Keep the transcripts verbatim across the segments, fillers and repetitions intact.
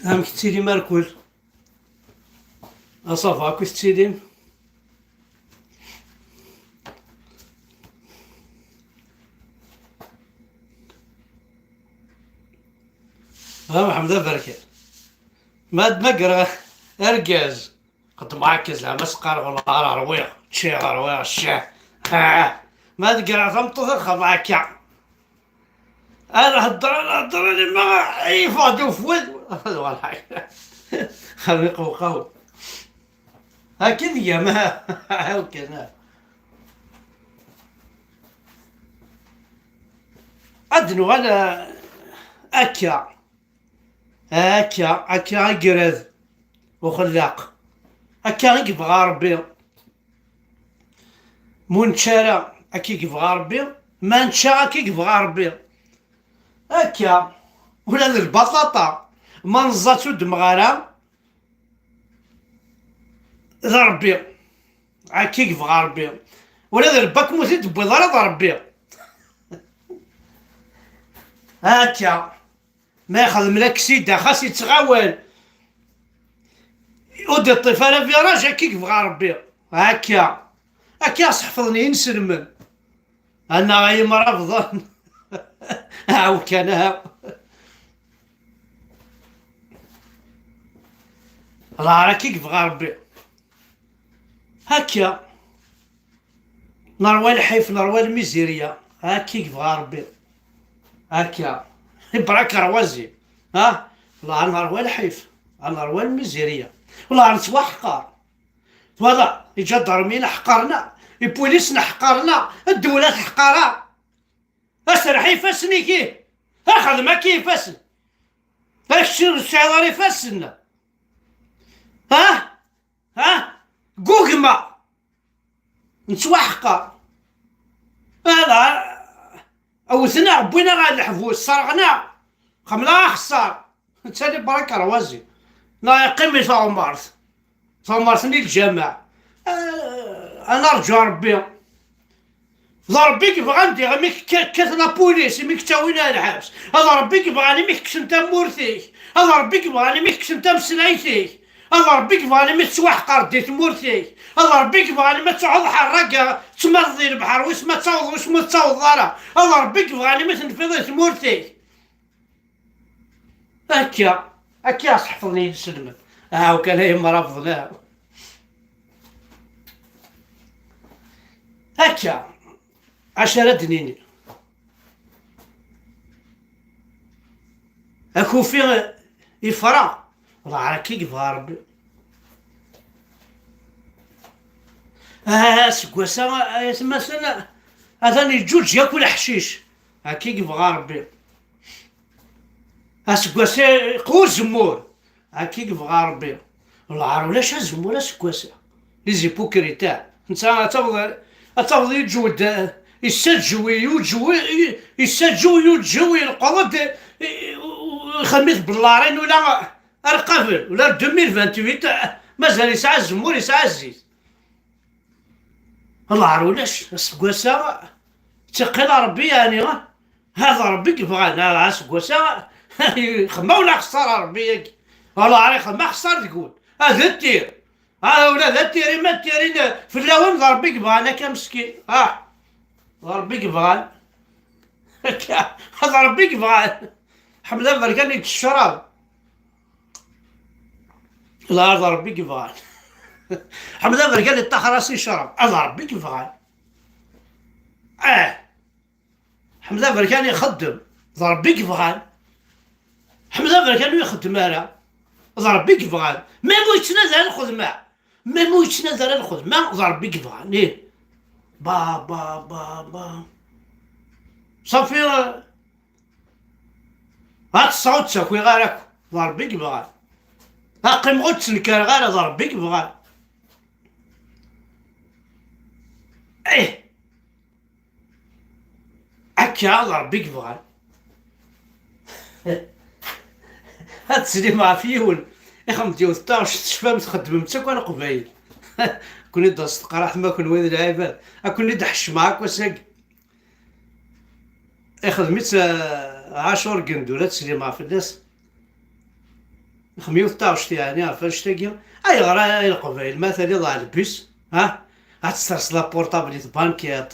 Amek tettilim a rkul? Asafa akk i tettilim? A Mḥemmed aberkan, ma d-mmagreɣ argaz, xeddmeɣ akka zeɛma s-qqareɣ wala ara rwiɣ, ččiɣ, rwiɣ, ccah. Ah, ma d-greɣ tameṭṭut ad xeḍ akka. Ad hedder, ad hedder, alamma yeffeɣ-d ufwad. Xermiq uqaw. Akken tgam, aw kan. Ad nuɣal, eh, akka. Akka, akka i irad uxellaq. Akka i yebɣa Ṛebbi. Mu nečča ara, akka i yebɣa Ṛebbi. Ma nečča, akka i yebɣa Ṛebbi. Akka, ula d lbaṭaṭa, ma neẓẓa ur d-temmɣ ara, d Ṛebbi. Akka i yebɣa Ṛebbi. Ula d lbak mu t-id-tewwiḍ ara, d Ṛebbi. Akka. Ma yexdem laksida, xas yettɣawal, ur d-iṭṭif ara viraj, akka i yebɣa Ṛebbi. Akka. Akka i ɣ-sḥefḍen yinselmen. Annaɣ ay imrabḍen. Aw kan, aw. Lɛar akka i yebɣa Ṛebbi. Akka. Nerwa lḥif, nerwa lmizirya. Akka i yebɣa Ṛebbi. Akka. Ibrak rwazi. Ha? Lɛar nerwa lḥif. Nerwa lmizirya. Lɛar nettwaḥqar. Twala, iǧadarmiyen ḥqaren-aɣ, ipulisen ḥqaren-aɣ, ddewla teḥqar-aɣ. Aserreḥ ifassen-ik, ih. Xdem akka ifassen. Kečč ur tesɛiḍ ara ifassen. Ha? Ha? Gugma. Nettwaḥqer. Ala, wten-aɣ, wwin-aɣ ɣer leḥbus, serɣen-aɣ. Xemla axeṣṣar. Nettali baraka rwazi. Neɣ yeqqim i taɣmert. Taɣmert-nni lǧameɛ. Ah, ad narǧu Ṛebbi. D Ṛebbi i yebɣan diɣ imi k-, kkat la police, imi k-ttawin ar lḥebs. D Ṛebbi i yebɣan imi k-kksen tamurt-ik. D Ṛebbi i yebɣan imi k-kksen tameslayt-ik. D Ṛebbi i yebɣan imi tettwaḥqer di tmurt-ik. D Ṛebbi i yebɣan imi ad truḥeḍ ḥerraga, tmaleḍ di lebḥer, wis ma ad tawḍeḍ, wis ma ur tettawḍeḍ ara. D Ṛebbi i yebɣan imi tenfiḍ di tmurt-ik. Akka, akka i ɣ-sḥefḍen yinselmen. Aw kan ay imrabḍen, aw. Akka, acu ara d-nini? Akufi ifra, lɛar akka i yebɣa Ṛebbi. Ah, aseggas-a, ay atmaten, atan yeǧǧuǧ yakk leḥcic. Akka i yebɣa Ṛebbi. Aseggas-a yeqwa uzemmur. Akka i yebɣa Ṛebbi. Lɛar ulac azemmur aseggas-a. Les hypocrites, ah. Netta ad tafeḍ, ad tafeḍ yeǧǧew-d, eh, yessaǧew, yuǧew, i-, yessaǧew, yuǧew, yelqeḍ-d, eh, ixemmit bellarin ula ar qabel, ula ar deux mille vingt-huit, eh, mazal yesɛa azemmur, yesɛa zzit. Lɛar ulac, aseggas-a, ttiqil Ṛebbi, yeɛni, ha d Ṛebbi i yebɣan, ha, aseggas-a, xemma ula axeṣṣar Ṛebbi-agi. Lɛar ixemma axeṣṣar deg-wen. Ha d ttir. Ha ula d ttir, ima ttirin fell-awen d Ṛebbi i yebɣan akka meskin. Ha, d Ṛebbi i yebɣan. Akka, ha d Ṛebbi i yebɣan. Ḥmed aberkan yettecrab. La, d Ṛebbi i yebɣan. Ḥmed aberkan yeṭṭaxer-as i ccrab. D Ṛebbi i yebɣan. Ah! Ḥmed aberkan ixeddem. D Ṛebbi i yebɣan. Ḥmed aberkan ur ixeddem ara. D Ṛebbi i yebɣan. Même ur yettnadi ara lxedma. Même ur yettnadi ara lxedma, d Ṛebbi i yebɣan. Ih. Ba, ba, ba, ba. Ṣafi, eh, ad tesɛu ur tt-akiɣ ara akk. D Ṛebbi i yebɣan. Ad qqimeɣ ur ttnekkareɣ ara, d Ṛebbi i yebɣan. Ih. Akka, d Ṛebbi i yebɣan. Ad teslim ɣef yiwen. Ixem-d yiwet taɣect tecfam txeddmem-tt akk a Leqbayel. Ad ken-id-taseḍ teqraḥt ma kenwi d lɛibad. Ad ken-id-ḥeccmeɣ akk ass-agi. Ixdem-itt, eh, Ɛacur Gendur, ad teslim ɣef fell-as. Xemyut taɣect yeɛni ɣef annect-agi. Ayɣer ay Leqbayel ma taliḍ ɣer lbus, ha? Ad tesserseḍ aportabl i tbankiṭ,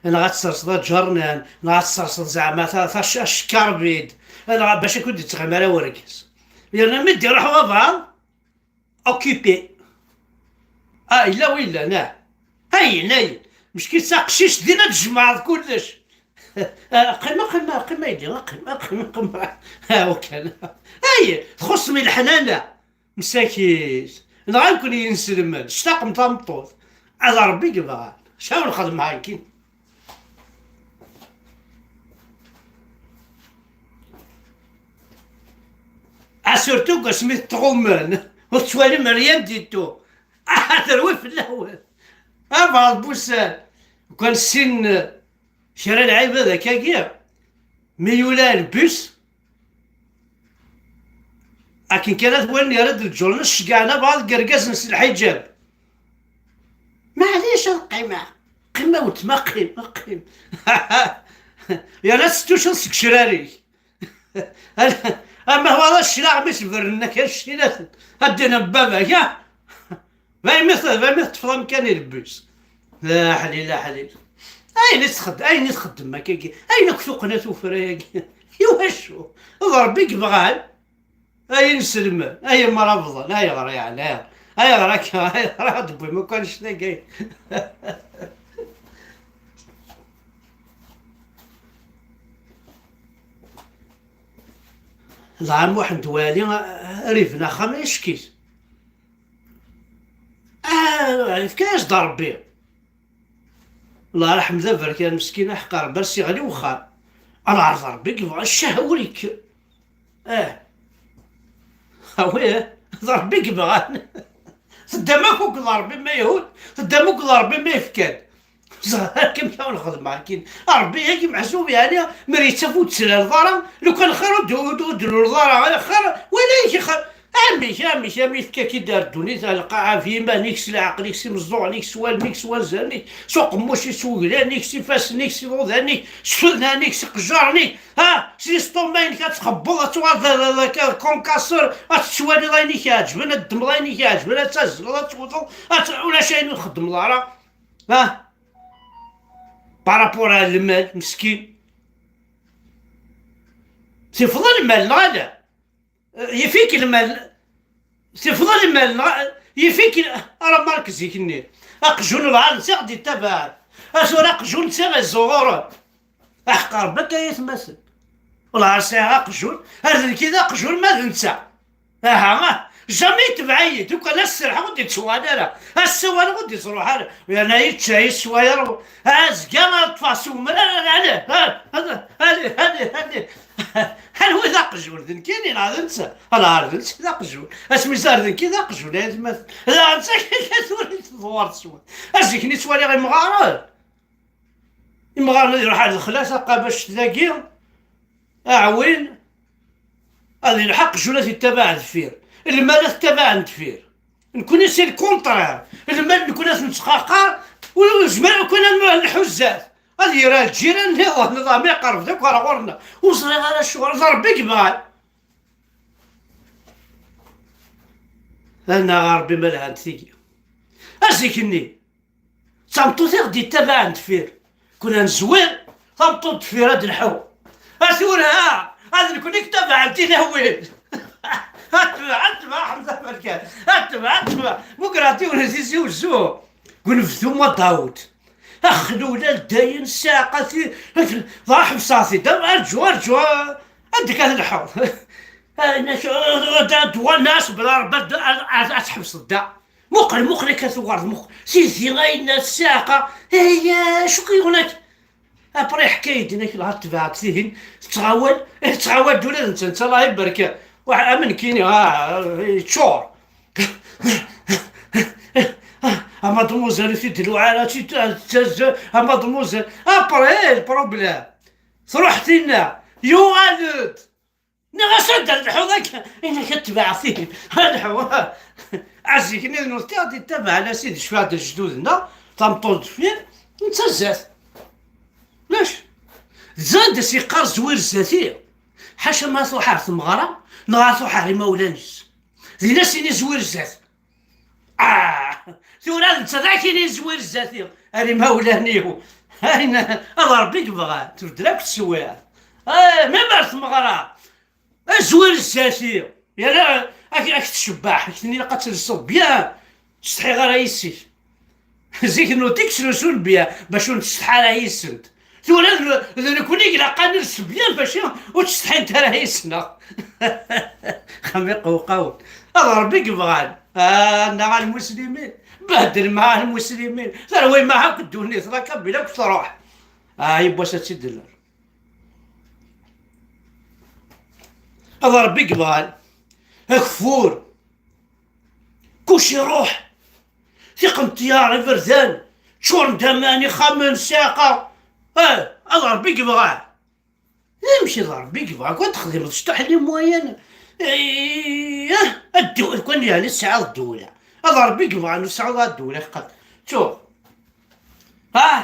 neɣ ad tesserseḍ aǧernan, neɣ ad tesserseḍ zeɛma ta-, tac-, acekkerbid, neɣ bac akk ur d-ittɣimi ara wergaz. Yerna mi d-iruḥ wabɛaḍ, occupé. Ah, yella wi yellan, ah. Ayen, ayen. Meckin d taqcict din ad tjemɛeḍ kullec. Ah, qqim, qqim, qqim, aydi, qqim, qqim, qqim. Ah, wakan. Ay, txuṣṣem i leḥnana. Msakit. Nɣan-ken yinselmen. Tectaqem tameṭṭut. Ad Ṛebbi yebɣan. Caw lxedma akin. Ah, surtout deg wasmi tettɣummen, ur tettwalim rien du tout. Ah, terwi fell-awen. Ah, bɛeḍ n wussan, kan sin kra n lɛibad akkagi, mi yula lbus, akken kan ad walin yerra-d lǧurnas, ceggɛen abɛaḍ n yergazen s lḥiǧab. Maɛlic, ad qqimeɣ. Qqim a weltma, qqim, qqim. Yerna tettucceḍ seg ccrar-ik. Ama hwa d cclaɣ mi s-berren akal ccinat. Ad d-inin baba-k, ah? Daymi t-, daymi teṭṭfeḍ amkan i lebbi-s. La ḥlil, la ḥlil. Ayen i txed-, ayen i txeddem akkagi, ayen akk tuqqna tufra-agi. Iwacu? D Ṛebbi i yebɣan. Ay inselmen, ay imrabḍen, ayɣer yeɛni? Ayɣer akka? Ayɣer ad d-tewwim akk annect-agi? Dɣa Muḥend Wali, ar ibna axxam, ackit. Ah, yefka-yas-d Ṛebbi. Allah ṛḥem d aberkan meskin, aḥeqq Ṛebbi, ar s-iɣli wexxam. Ala, ar d Ṛebbi i yebɣa ccah ur yekker. Ah. Awi, d Ṛebbi i yebɣan. Teddam akk akked Ṛebbi ma ihud, teddam akked Ṛebbi ma yefkan. Ẓer amek ara lxedma akin. Ṛebbi-agi meḥsub yeɛni, mi ara yettaf ur d-tlaleḍ ara, lukan xir ur d-, ur d-, ur d-tluleḍ ara, xir, wala-k xir. Amek, amek, amek yefka-k-id ar ddunit, ar lqaɛa, f yiman-ik, s leɛqel-ik, s imeẓẓuɣen-ik, s wallen-ik, s walzan-ik, s uqemmuc-ik, s weglan-ik, s ifassen-ik, s iḍudan-ik, s tudnan-ik, s iqejjaren-ik, ha, s lisṭuma-inek, ad txebbeḍ, ad tuɣaleḍ d, d, d, d, concasseur, ad tettwaliḍ ayen i k-iɛeǧben, ad teddmeḍ ayen i k-iɛeǧben, ad tazzleḍ, ad tewteḍ, ad t-, ulac ayen ur txeddmeḍ ara, ha? Par rapport à lmal, meskin. Tifeḍ lmal, neɣ ala? Yif-ik lmal, tifeḍ lmal, neɣ yif-ik l-, ara Mark zik-nni. Aqjun lɛar netta ɣ-d-ittabaɛen. A tura aqjun netta ɣ-iẓẓuɣuren. Aḥeqq Ṛebbi akka ay atmaten. Wellah ar sɛiɣ aqjun, ar d nekk i d aqjun ma d netta. Aha, ah, jamais itbeɛ-iyi-d, lukan ad s-serḥeɣ ur d-ittsuɣal ara, ad s-sawaleɣ ur d-ittruḥ ara, yerna yečča, yeswa, yerwa, azekka ad ṭṭfeɣ s umrar, ala, ala, ala, ala, ala, ala. Anwa i d aqjun, d nekkini neɣ d netta? Ala, ar d netta i d aqjun, asmi zar d nekk i d aqjun, ay atmaten, d netta kan tura i tḍewwer teswa, azik-nni ttwaliɣ imɣaren. Imɣaren ad iruḥ ar lexla taqabact dagi, aɛwin, ad ilḥeq aqjun ad ittabaɛ deffir. Lmal ad ttabaɛen deffir. Nekni c'est le contraire. Lmal nekni ad t-nettqaqar, ur nezmir akk ad nḥuzzat. Ad yerra lǧiran nniḍen, nniḍen mi iqerreb-d akk ar ɣur-neɣ. Ur ẓriɣ ara acuɣer, d Ṛebbi i yebɣan. Annaɣ a Ṛebbi ma lhant tigi. Azik-nni, d tameṭṭut i ɣ-d-ittabaɛen deffir. Kna nezwir, tameṭṭut deffir ad d-nḥu. A tura, ad nekni i yettabaɛen tilawin. Atbeɛ, atbeɛ, Ḥemza Berkan. Atbeɛ, atbeɛ. Muggreɣ-d yiwen n Tizi Uzzu. Deg unebdu n Dawed. Axlulal dayen, ssiɛqa ti-, dɣa ḥebseɣ-t-id. Arǧu, arǧu, ad d-, ad d-lḥuɣ. Ayen ak-, d, d, d, d, d, nas, bla Ṛebbi, ad, ad, ad, ad tḥebseḍ da. Muqel, muqel akka tuɣaleḍ, muqel. Sidi, ay nna ssiɛqa, ay, acu k-yuɣen akka? Après ḥkay-d inek lha tebɛet tihin, tettɣawal, eh, tettɣawal-d ula d netta, netta Allah ibarek. Waḥ-, am nekkini, ah, yeččur. Ah, mademoiselle, tu de l'ouara, tu te, te, te, ah, mademoiselle. Après, le problème. Truḥ tinna, yuɣal-d. Nniɣ-as anda lḥuḍ akka, inek ad tebɛeɣ tihin. Ad lḥu. Azik-nni d nutenti ɣ-d-ittabaɛen a sidi, cfiɣ-d lejdud-nneɣ, tameṭṭut deffir, netta zdat. Lac? Zad as-yeqqar zwir zdat-i. Ḥaca ma truḥ ar tmeɣra, neɣ ad truḥ ar imawlan-is. Din a s-ini zwir zdat. Ah, tura d netta d akin i zwir zdat-i. Ar imawlan-iw. Ayen, ad Ṛebbi yebɣan, tbeddel akk teswiɛt. Ah, même ar tmeɣra. Azwir zdat-i. Yerra ak, ak tcebbaḥ, ak tenna ilaq ad telseḍ bien. Ur ttsetḥiɣ ara yis-k. Zik nutni ttlusun bien bac ur nettsetḥi ara yis-sent. Tura d, d nekkni i ilaq ad nels bien bac ur ttsetḥint ara yis-neɣ. Xam iqewqawen. Ad Ṛebbi yebɣan. Ah, neɣ a lmuslimin. Behdel maɛa lmuslimin. Terwi maɛa akk ddunit, la kabila akk truḥ. Ah, yiwwas ad tt-id-nner. Ad Ṛebbi yebɣan. Ageffur. Kuc iruḥ. Tiqenṭyar, iberdan, ččuren d aman, ixxamen, ssiɛqa. Ah, ad Ṛebbi yebɣa. Amek ad Ṛebbi yebɣa? Kan texdem d cṭuḥ les moyens. Eh, ah, ad ddu-, kan yeɛni tesɛiḍ ddewla. Ad Ṛebbi yebɣa ur tesɛiḍ ara ddewla, teqqar. Ttuɣ. Ah,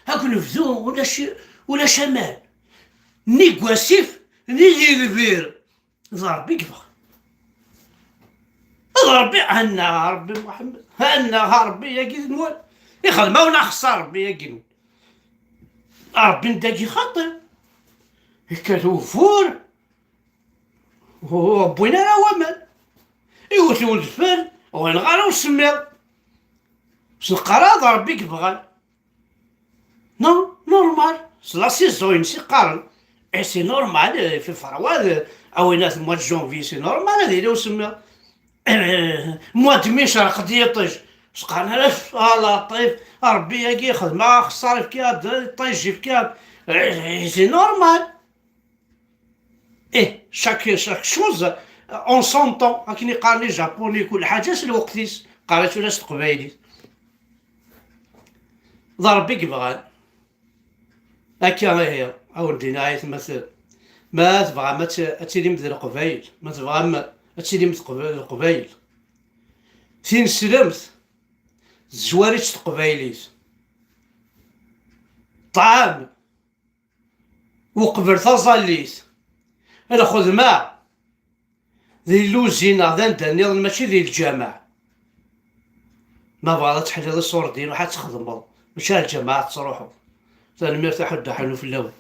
ad nebdu, ulac, ulac aman. Ni deg wasif, ni di lbir. D Ṛebbi i yebɣan. D Ṛebbi, hanna Ṛebbi Muḥemmed, hanna Ṛebbi yagi d nwen. Ixdem-awen axeṣṣar Ṛebbi yagi nwen. Ṛebbi n dagi xaṭi. Yekkat ugeffur, ur wwin ara waman. Iwet udfel, ur yenɣa ara usemmiḍ. S neqqar-a d Ṛebbi i yebɣan. Non, normal. S la saison-ines i qqaren. Et c'est normal, euh, fi ferwa, euh, awinat mois de janvier, c'est normal, ad yili usemmiḍ. Euh, mois de mai, cerq-d yiṭij. S qqaren ara, ah, laṭif, Ṛebbi-agi xedmeɣ axeṣṣar, ifka-d iṭij, ifka-d. Euh, c'est normal. Eh, chaque, chaque chose en son temps. Akken i qqaren les Japonais, kul ḥaǧa s lweqt-is. Qqaren tura s teqbaylit. D Ṛebbi i yebɣan. Akka ihi, a wen-d-iniɣ ayetma, ma tebɣam ad t-, ad tilim d Leqbayel, ma tebɣam ad tilim d Qb-, Leqbayel, tineslemt tezwar-itt teqbaylit. Ṭṭɛam, uqbel taẓallit, lxedma, di luzin neɣ d anda nniḍen, mačči di lǧameɛ. Ma tebɣiḍ ad teḥliḍ iṣurdiyen, ruḥ ad txedmeḍ, mačči ar lǧameɛ ad tettruḥuḍ. Tanemmirt a Ḥuddu Ḥanun fell-awen.